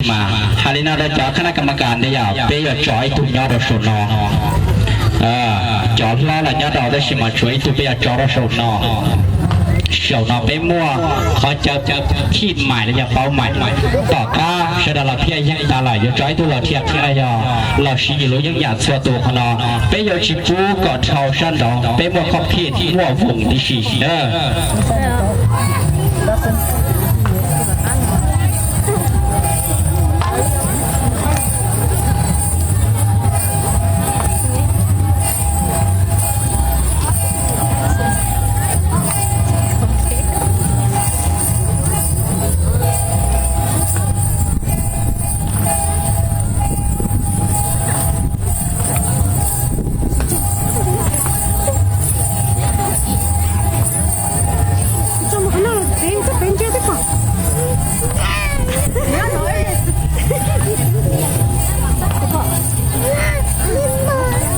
Mas hais li no rau cov khab nab kas mas kas ntawd yog peb yuav tso ib tug nyob rau saum no. Cov hlob los nyob rau tab sis mas tshuav ib tug peb yuav tso rau saum no. Saum no peb muaj qhov chaw thij maim los yog pauv maim. Tom qab sawv daws los phiaj yeeb tas lawm yuav tso ib tug los dhia qhia los yog los siv yus lub yeeb yam txhua tus qhov no. Peb yuav tsis pub kom dhau sab nraud, peb muaj khob phij muaj voos tib si na.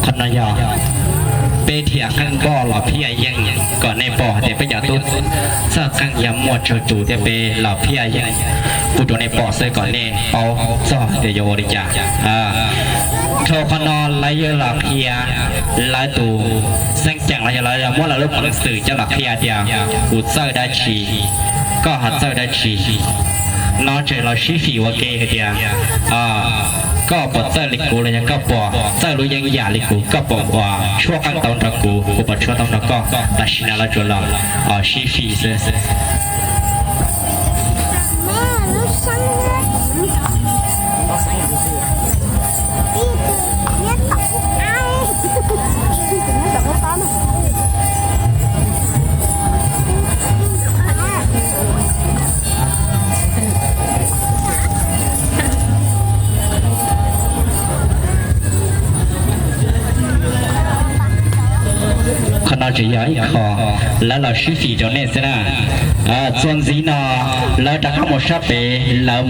Qhov no yog peb dhia qeej npoj los phiaj yeej kom nej pom hais tias peb cov tub txawj qeej yog muaj tsawg tus thiab peb los phiaj yeej pub rau nej pom xwb kom nej paub txog hais tias yuav ua li cas. Dhau qhov no lawv yuav los qhia lawv tus xeeb ceem los yog lawv muab lawv lub peev xwm coj los qhia tias kuv txawj dab tsi, koj ho txawj dab tsi. No tseem los sib fim ua ke hais tias koj puas txawj li kuv los yog koj puas txawj lub yeeb yam li kuv, koj puas ua tshuab qeej tau nrog kuv, kuv puas tshuab tau nrog koj. Tam sim no lawv tsuas los sib fim xwb. Qhov no tseem yog ib qho lawv los sib fim rau nej xwb na. Txuas ntxiv no lawv rov qab mus sab pem, lawv